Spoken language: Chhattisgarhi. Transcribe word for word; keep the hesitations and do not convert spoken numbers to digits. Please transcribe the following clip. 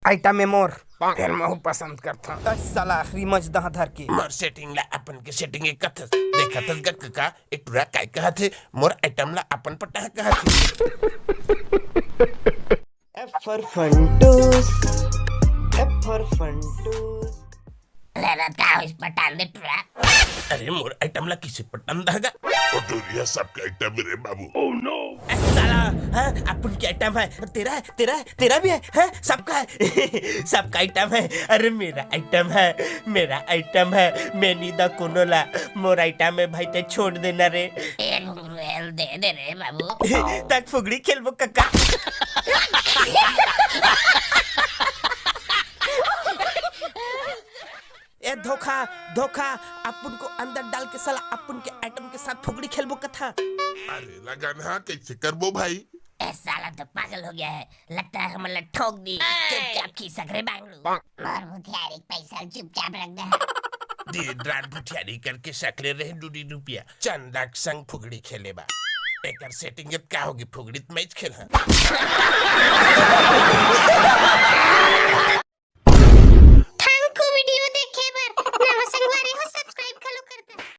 item हे मोर। फेर महू पसंद करथंव। त साला आखिरी मजदह धर के। मोर setting ला अपन के setting ए कथस। देखत हस ग कका, ए टुरा काय कहत हे, मोर item ला अपन पटाह कहत हे। F for Funtoos, F for Funtoos। ले ना, का होइस, पटान दे टुरा। अरे, मोर item ला किसे पटान दहगा? ओ टुरिया, सबका item रे बाबू। ए, साला, हाँ, अपन के item है, तेरा, तेरा, तेरा भी है, हैं? सबका है, सबका item है। अरे, मेरा item है, मेरा item है, मैं नहीं दा कोनो ला, मोर item है भाई, ते छोड़ देना रे। ए घुंगरू हेल दे दे रे बाबू। तक फुगड़ी खेलबो कका। ए धोखा, धोखा, अपन को अंदर डाल के साला अपन के item के साथ फुगड़ी खेलबो कथा। अरे लगन, हाँ, कैसे करबो भाई? ए साला तो पागल हो गया है, लगता है हमन ला ठोक दी। चुपचाप खिसक रे बांगड़ू। मोर भुथियारी के पैसा चुपचाप रख दे। दिन रात भुथियारी करके सकले रहे दू दू रुपया, चंदा के संग फुगड़ी खेले बा। एकर setting का होगी, फुगड़ी त मैच खेल।